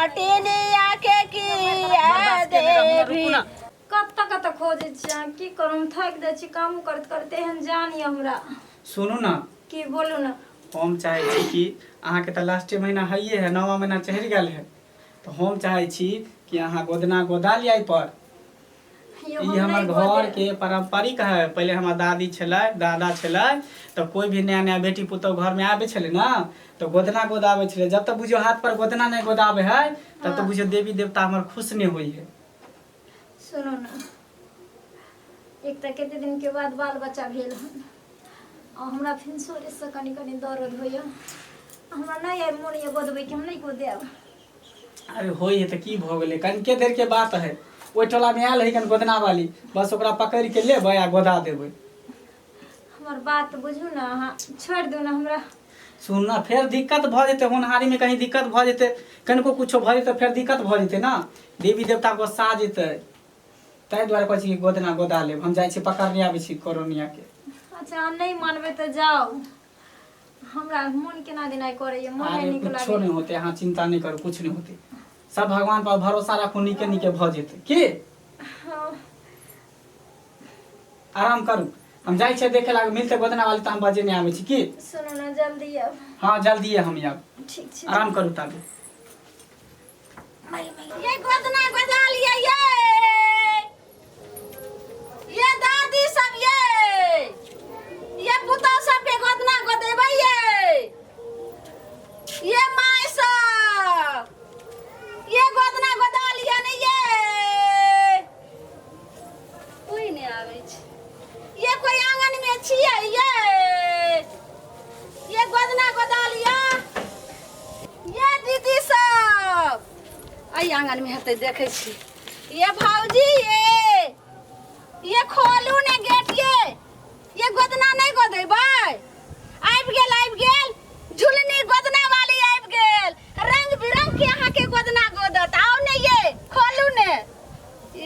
नटिनिया के किया बर्दाश्त केने रहू ना, देवी रुकू ना। कतऽ कतऽ खोजै छी अहाँ की करू हम थाकि जाइ छी काम करैत करैत एहन जान यऽ हमरा सुनू ना की बोलू ने हम चाहै छी कि अहाँके तऽ लास्टे महीना हइए है नौवा महीना चढ़ि गेल है तऽ हम चाहै छी कि अहाँ गोदना गोदा लियै पर यौ ई हम हमर नहि घर गोदेब के पारंपरिक है पहिले हमर दादी छलै दादा छलै तऽ कोई भी नया नया बेटी पुतोह घर में आबै छलै ना तऽ गोदना गोदाबै छलै जब तक बुझियौ हाथ पर गोदना नहि गोदाबै है तब तक हाँ बुझियौ देवी देवता हमर खुश नहि होइ है सुनू ने एक तऽ कते दिनके बाद बाल बच्चा भेल हन आ हमरा फेर शरीरसँ कनि कनि दर्द होइए हमरा नहि आइ मोन यऽ गोदबैके हम नहि गोदायब अरे होइ है तऽ की भऽ गेलै कनिके देर के बात है ओहि टोला में आयल है कन गोदना वाली बस ओकरा पकड़ि के लेबै आ गोदा देबै हमर बात बुझू ने अहाँ छोड़ि दू ने हमरा सुन ना फेर दिक्कत भऽ जेतै होनहारी में कहीं दिक्कत भऽ जेतै कनिको कुछो भऽ जेतै फेर दिक्कत भऽ जेतै ना देवी देवता गोस्सा जेतै ताहि दुआरे कहै छी कि गोदना गोदा लेब हम जाइ छी पकड़ने आबै छी कोरोनिया के अच्छा अहाँ नहि मानबै तऽ जाउ हमरा मोन केना दिनाइ करैए मोन नहि अरे नीक कुछो लागैए नहि होतै अहाँ चिंता नहि करू कुछ नहि होतै सब भगवान पर भरोसा राखू नीके नीके भऽ जेतै की हँ आराम करू हम जाइ छियै देखे लाग मिलतै गोदना वाली तऽ हम बजे नहि आबै छी की सुनू ने जल्दी आउ हँ जल्दिए हम आयब ठीक छै आराम करू ताबे ये गोदना गोदा लिया ये ये दादी सब ये ये पुतोह सब के गोदना गोदेबै ये ये माय सब ये गोदना गोदा लिया ने ये कोई नहि आबै छै ये कोई आंगन में छियै ये ये गोदना गोदा लिया ये दीदी सब एहि आङ्गनमे हेतै देखै छी ये भौजी ये ये खोलू ने गेट ये ये गोदना नहीं गोदेबै आबि गेल आबि गेल झुलनी गोदना वाली आबि गेल रंग बिरंग के अहाँ के गोदना गोदत आउ ने ये खोलू ने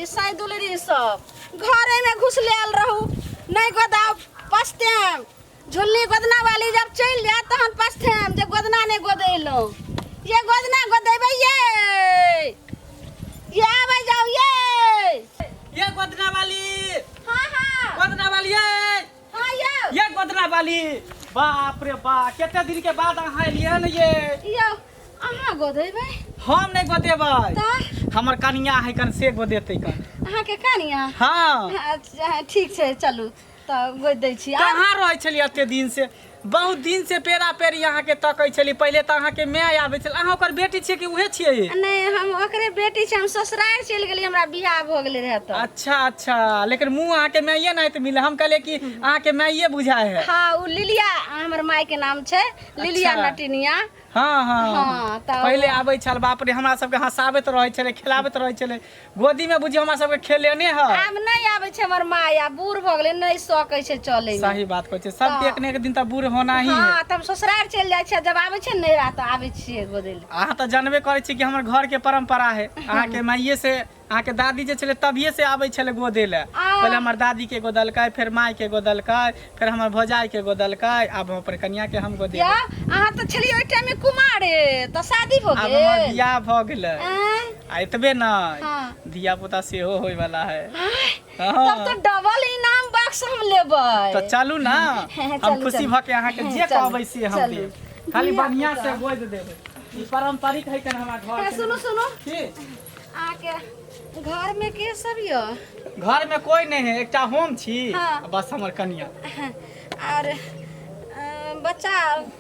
ई साई दुलरी सब घरे में घुसले आयल रहू नहीं गोदाव पछतेम झुलनी गोदना वाली जब चलि जायत तहन पछतेम जे गोदना नहीं गोदेलहुँ ये गोदना गोदेबै ये ये आबै जाउ ये ये गोदना वाली हाँ हाँ गोदना वाली ये हाँ यौ ये गोदना वाली बाप रे बा कते दिन के बाद अहाँ एलियै ने ये यौ अहाँ गोदेबै हम नहि गोदेबै तऽ हमर कनिया है कन से गोदेतै कन अहाँके कनिया हाँ अच्छा ठीक छै चलू तऽ गोदि दै छी आब कहाँ रहै छलियै एते दिन से बहुत दिन से पेरा पेरी अहाँके तकै छली पहिले तऽ अहाँके माय आबै छल अहाँ ओकर बेटी छियै कि उहे छियै नहि हम ओकरे बेटी छी हम ससुरारि चलि गेलियै हमरा बियाह भऽ गेलै रहए तऽ अच्छा अच्छा लेकिन मुँह अहाँके माइए नहि तऽ मिले हम कहलियै कि अहाँके माइए बुझाइ है हँ ओ लिलिया हमर मायके नाम छै लिलिया अच्छा। नटिनिया हाँ हाँ हाँ, तऽ पहिले आबै छल बाप रे हमरा सबके हँसाबैत रहै छलै खेलाबैत रहै छलै गोदी में बुझियौ हमरा सबके खेलेने है आब नहि आबै छै हमर माय आब बूढ़ भऽ गेलै नहि सकै छै चलै मे सही बात कहै छै सबके एक ने एक दिन तऽ बूढ़ होना ही है हँ तऽ हम ससुरारि चलि जाइ छियै जब आबै छै ने नैहरा तऽ आबै छियै गोदै लए अहाँ तऽ जानबे करै छी कि हमर घर के परंपरा है अहाँके माइये से अहाँके दादी जे छलै तभिए से आबै छलै गोदे लए पहिले हमर दादी के गोदलकै फेर माय के गोदलकै फेर हमर भौजाई के गोदलकै आब हम अपन कनिया के हम गोदेबै या अहाँ तऽ छलियै ओहि टाइम मे कुमारे तऽ शादी भऽ आब हमर गेल बियाह भऽ गेलै आँय? आ एतबे नहि हाँ। धिया पुता सेहो होय वाला है आँय, हाँ। तब तऽ डबल इनाम बक्स हम लेबै तऽ चलू ना हम चलू, खुशी चलू। भऽ के अहाँके जे चलू, कहबै से हम चलू। देब खाली धिया बढ़िया पुता। से गोद देबै ई पारंपरिक है कन हमरा घर हे, के। सुनू सुनू की अहाँके घर में के सब यऽ घर में कोई नहीं है एकटा हम छी हाँ। बस हमर कनिया और बच्चा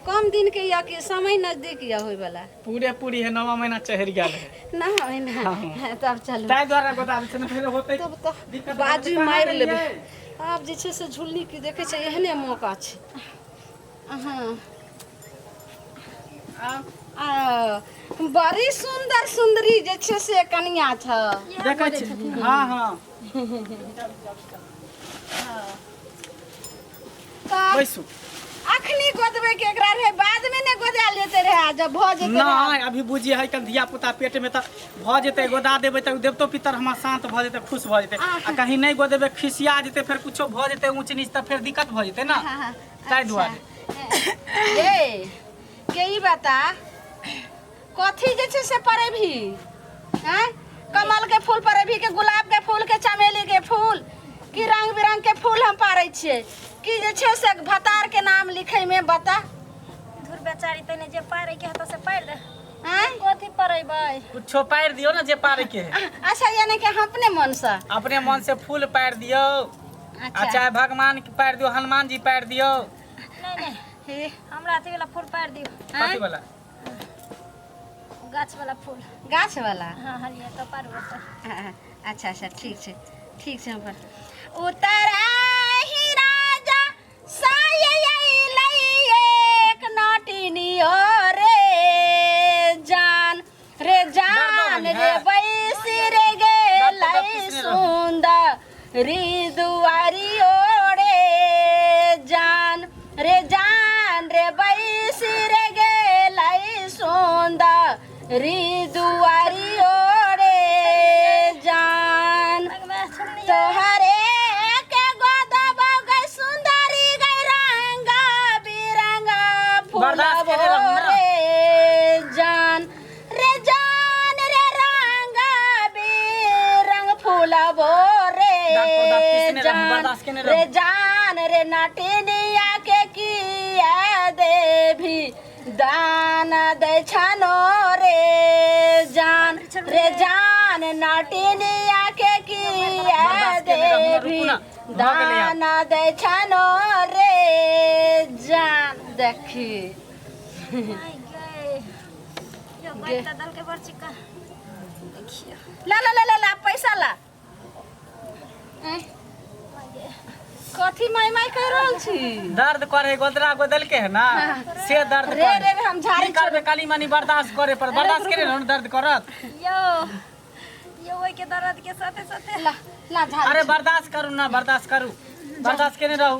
कम दिन के यऽ कि समय नजदीक यऽ होय वाला पूरे पूरी है नवा महीना चढ़ि गेल है ना होय ना हाँ। तब चलू ताहि दुआरे बता दै छी ने फेर होतै तब तऽ दिक्कत बाजू कहाँ मारि रहियै? लेबै आब जे छै से झुल्ली के देखै छै एहने मौका छै हँ आ बड़ी सुन्दर सुन्दरी जे छै से कनिया छ देखै छी हँ हँ तऽ बैसू अखनी गोदबै के एकरा रहे बाद में ने गोदायल जेते रहे जब भऽ जेते रहे नहि अभी बुझिए है कन धिया पुता पेट में तऽ भऽ जेतै गोदा देबै तऽ देवतो पितर हमरा शान्त भऽ जेतै खुश भऽ जेतै आ कहीं नहि गोदेबै खिसिया जेतै फेर कुछो भऽ जेतै ऊँच नीच तऽ फेर दिक्कत भऽ जेतै ने ताहि दुआरे ए के ई बता कथी जे छै से पड़ेबही आँय कमल के फूल पड़ेबही के गुलाब के फूल के चमेली के फूल की रंग बिरंग के फूल हम पारै छियै की जे छै से भतार के नाम लिखै में बता धुर बेचारी तने जे पारे के हतो से पार दे आँय कथी परेबै कुछो पारि दियौ ने जे पारे के है अच्छा यानी कि हम अपने मन से अपने मन से फूल पारि दियौ आ अच्छा चाहे भगवान के पारि दियौ हनुमान जी पारि दियौ नहीं नहीं हे, हमरा अथी वाला फूल पार दियो आँय? कथी वाला गाछ वाला फूल गाछ वाला हाँ हलिया तो पारू तो अच्छा अच्छा ठीक छै ठीक छै हम पर उतरा ही राजा साय एक नटिनियो रे जान रे जान रे बैसी रे गेलै सुंदर री दुआरी रे जान रे जान रे बैसी रे गेलै सुंदर री दुआरी रे जान तोहरे के गोदबो गै सुंदरी गै रंग बिरंग फूल बर्दाश्त केने रहू ना। रे जान रे जान रे रंग बिरंग फूलबो रे दाँत पर दाँत पीसने रहू, जान बर्दाश्त केने रहू। रे जान रे नटिनिया के किया देवी दान दै छनो रे जान रे जान नटिनिया के किया बर्दाश्त केने रहू ना, देवी रुकू ना, भऽ गेलै आब। दान दै छनो रे जान देखी माय गे यो बात दल के बड़ चिका देखियो ला ला ला ला ला पैसा ला ऐं, कथी माय माय कहि रहल छी दर्द करे गोदरा गोदल के है ना से दर्द रे रे रे हम झाड़ी की करबे काली मानी बर्दाश्त करे पर बर्दाश्त करे ना दर्द करत यो यो ओइ के दर्द के साथे साथे ला ला झाड़ी अरे बर्दाश्त करू ना बर्दाश्त करू बर्दाश्त केने रहू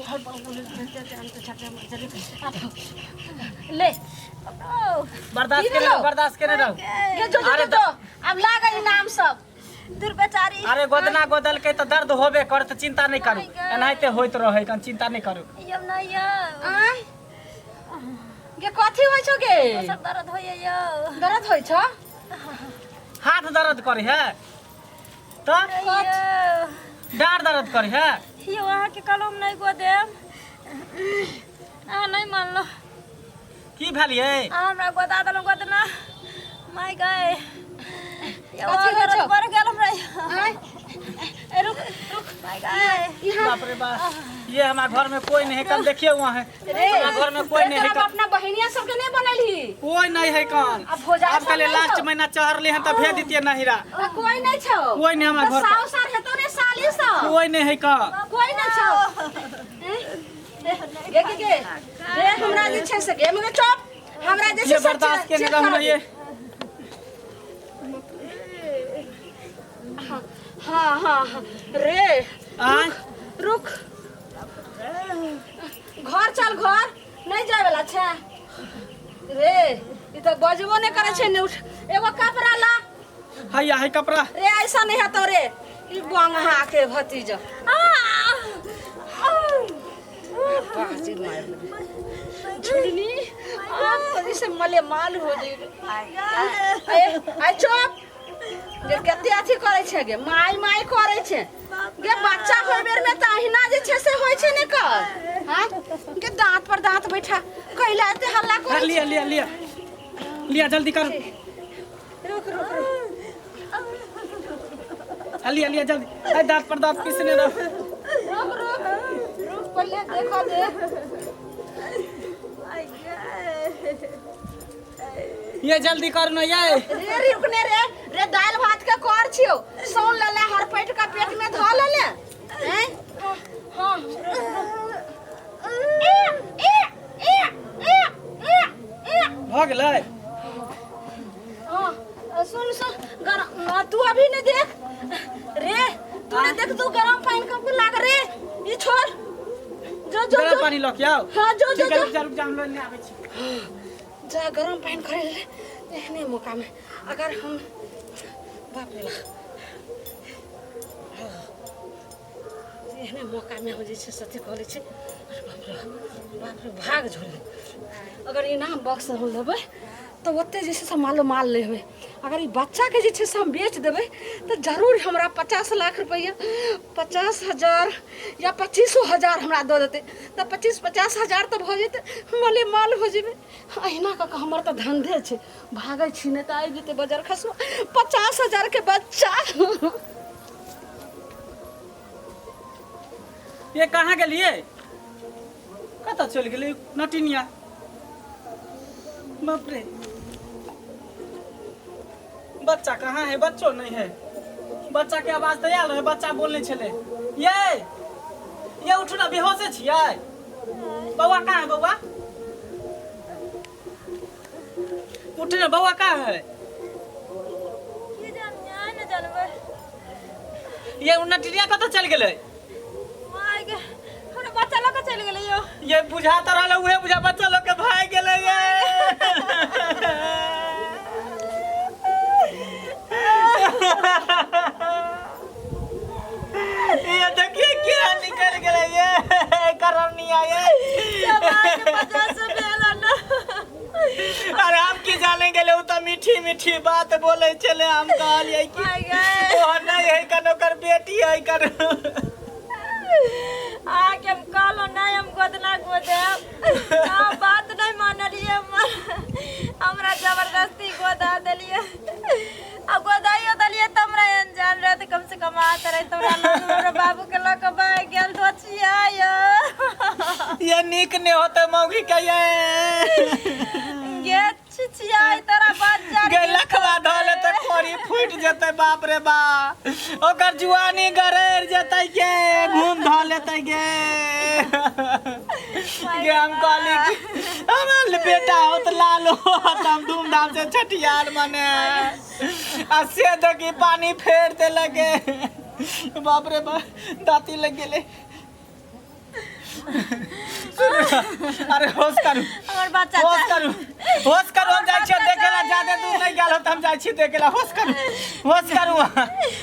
ले बर्दाश्त की केने भेलौ? रहू बर्दाश्त केने रहू गे जो जो अरे जो अब लागल नाम सब दूर बेचारी अरे गोदना गोदल के तो दर्द होबे करत चिंता नहीं करू एनाहिते होइत रहे कन चिंता नहीं करू यो नहीं यो आँय गे कथी होइ छौ गे सब दर्द होइए यो दर्द होइ छौ हाथ दर्द करे है तो यो डाँर दर्द करे है यो अहाँके कलम नहीं गो देब अहाँ नहीं मानलो की भेल ये अहाँ हमरा गोदा देलहुँ गोदना माय गए यो कथी होइ दर्द छौ? बढ़ गेल हमरा आँय ए, रुक रुक माय गए बाप रे बाप ये हमारे घर में कोई नहीं है कल देखिए वहाँ है रे हमारे घर में कोई रे, नहीं है तोरा कल अपना बहिनिया सबके नहीं बनलही कोई नहीं है कल अब भोजाई अब सब कल नहीं लास्ट छौ। महीना चढ़ले हैं तब भेज दीतिए नहिरा आ, कोई नहीं छौ कोई नहीं हमारे तो घर पर। साउ सार हेतौ ने साली सब कोई नहीं है कल कोई नहीं छौ गे गे गे रे हमरा जे छै से गे मगर चुप हमरा जे छै ये से बर्दाश्त के चेक नहीं रहू ना करऽ ये दे। हाँ हाँ हाँ हाँ रे आय रुक घर चल घर नहीं जाए वाला छै रे ई तऽ बजबो नहि करै छै ने उठ एगो कपड़ा ला हैया है कपड़ा रे ऐसा नहीं हेतौ रे ई बंगहा के भतीजा बाजी मार झुलनी आप तो जैसे मले माल हो जाए आय चुप गे कते अथी करै छै गे माय माय करै छै गे बच्चा होय बेर में तऽ अहिना जे छै से होइ छै ने कर हाँ गे दांत पर दांत बैठा कैला एते हल्ला करै लिया लिया लिया लिया जल्दी कर रुक रुक रुक लिया लिया जल्दी अरे दांत पर दांत पीसने रहो रुक रुक रुक पहले देखो दे ये जल्दी कर ना ये रे रुकने रे रे दाल भात के कर छियो सौन ले ले हर पेट का पेट में धो ले ले हैं हां ए ए ए ए ए ए भऽ गेलै हाँ, सुन सुन गरम हाँ, तू अभी नहीं देख रे तू नहीं देख तू गरम पानी कब लाग रे ये छोड़ जो जो गरम जो पानी लऽ के आउ हाँ जो जो ठीक है जो रुक जा रुक जा हम लोग आबै छी जा गरम पानी करे ले एहने मौका में अगर हम बाप रे बाप एहने मौका में हम जे छै से अथी कऽ लै छी अरे बाप रे बाप रे भाग झोले अगर इनाम बक्स हम लेबै तऽ ओते जे छै से मालो माल लेबै। अगर ई बच्चाके जे छै से हम बेच देबै तऽ जरूर हमरा 50 लाख रुपैआ, 50,000 या 25,000 हमरा दऽ देतै। तऽ 25-50 हजार तऽ भऽ जेतै, माले माल हो जेबै। अहिना कऽ कऽ हमर तऽ धन्धे छै। भागै छी, नहि तऽ आबि जेतै बजर खसुआ। 50,000के बच्चा। ये कहाँ गेलियै? कतऽ चलि गेलै नटिनिया? बाप रे, बच्चा कहाँ है? बच्चो नहीं है। बच्चा के आवाज तऽ आयल रहे, बच्चा बोलने छलै। ये ये उठू ना, बेहोशे छियै? बौआ कहाँ है? बौआ उठ ना, बौआ कहाँ है? की जानी, आइ ने जानबै। ये नटिनिया कतऽ चलि गेलै? माय गे, हमरा बच्चा लऽ कऽ चलि गेलै यौ। ये बुझा तऽ रहल, उहे बुझा बच्चा लोग के भाग गेलै। ये ये देखिए क्या निकल गेलै। ये करनिया ये 50 भेल ने। अरे हम की जाने गेले, उ तऽ मीठी मीठी बात बोले छलै। हम कहलियै कि माय गे, ओ नहीं है कन, ओकर बेटी है कन। अहाँके हम कहलहुँ नहि हम गोदना गोदेब, अहाँ बात नहि मानलियै हमर। हमरा जबरदस्ती गोदा देलियै। आ गोदाइयो देलियै तऽ हमरा एहन जान रहै तऽ कमसँ कम आत रहै तऽ हमरा लग। हमरा बाबूके लऽ कऽ भागि गेल दोछिया यौ। ये नीक नहीं होते मौगी के। ये गे छिछियाई तोरा बच्चा गे लखवा धऽ लेतै, कोरी फूटि जेतै। बाप रे बा, ओकर जुआनी गरैर जेतै। गे घूम धऽ लेतै। गे गे हम कहली कि हमर बेटा होत, लाल होत, हम धूमधाम से छठियार मने आ से देखी पानी फेर देलक। गे बाप रे बा, दाँती लग गेलै। अरे होश करू। हमर बच्चा होश करू, होश करू। हम जाइ छियै देखे ला, ज्यादा दूर नहीं गेल होत। हम जाइ छी देखे ला। होश करू, होश करू।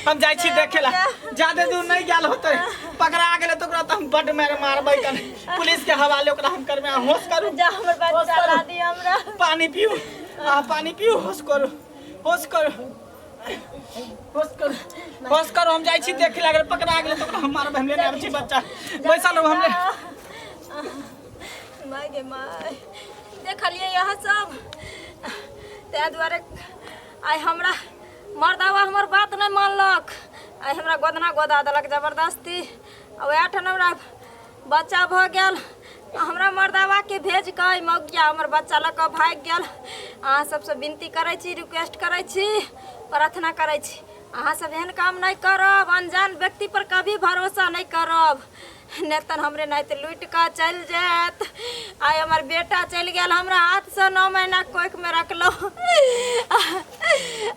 हम जाइ छी देखे ला, ज्यादा दूर नहीं गेल होते। पकड़ा गेलै तऽ ओकरा तऽ हम बड्ड मारि मारबै कने। पुलिस के हवाले ओकरा हम करबै। अहाँ होश करू। जा, हमर बच्चा करू। ला दिअ हमरा। पानी पीऊ, अहाँ पानी पीऊ। होश करू, होश करू, होश करू, होश करू। हम जाइ छी देखे ला। अगर पकड़ा गेलै तऽ ओकरा हम मारबै। हम लेने आबै छी बच्चा, बैसल रहू। हम ले माय गे माय, देखलियै यहाँ सब? ताहि दुआरे आइ हमरा मर्दावा हमर बात नहि मानलक। आइ हमरा गोदना गोदा देलक जबरदस्ती आ वएह ठाम हमरा बच्चा भऽ गेल। आ हमरा मर्दावाके भेज कऽ ई मौगिया हमर बच्चा लऽ कऽ भागि गेल। अहाँ सबसँ विनती करै छी, रिक्वेस्ट करै छी, प्रार्थना करै छी, अहाँ सब एहन काम नहि करब। अनजान व्यक्ति पर कभी भरोसा नहि करब, नहि तऽ हमरे नहि तऽ लुटि कऽ चलि जायत। आइ हमर बेटा चलि गेल हमरा हाथसँ। 9 महीना कोखिमे रखलहुँ,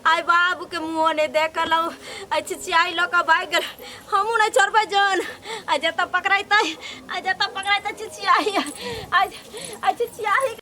आइ बाबूके मुँहो नहि देखलहुँ। आइ छिछियाइ लऽ कऽ भागि गेल। हमहूँ नहि छोड़बै जन। आइ जतऽ पकड़ैतै, आइ जतऽ पकड़ैतै छिछियाइ, आइ आइ छिछियाही।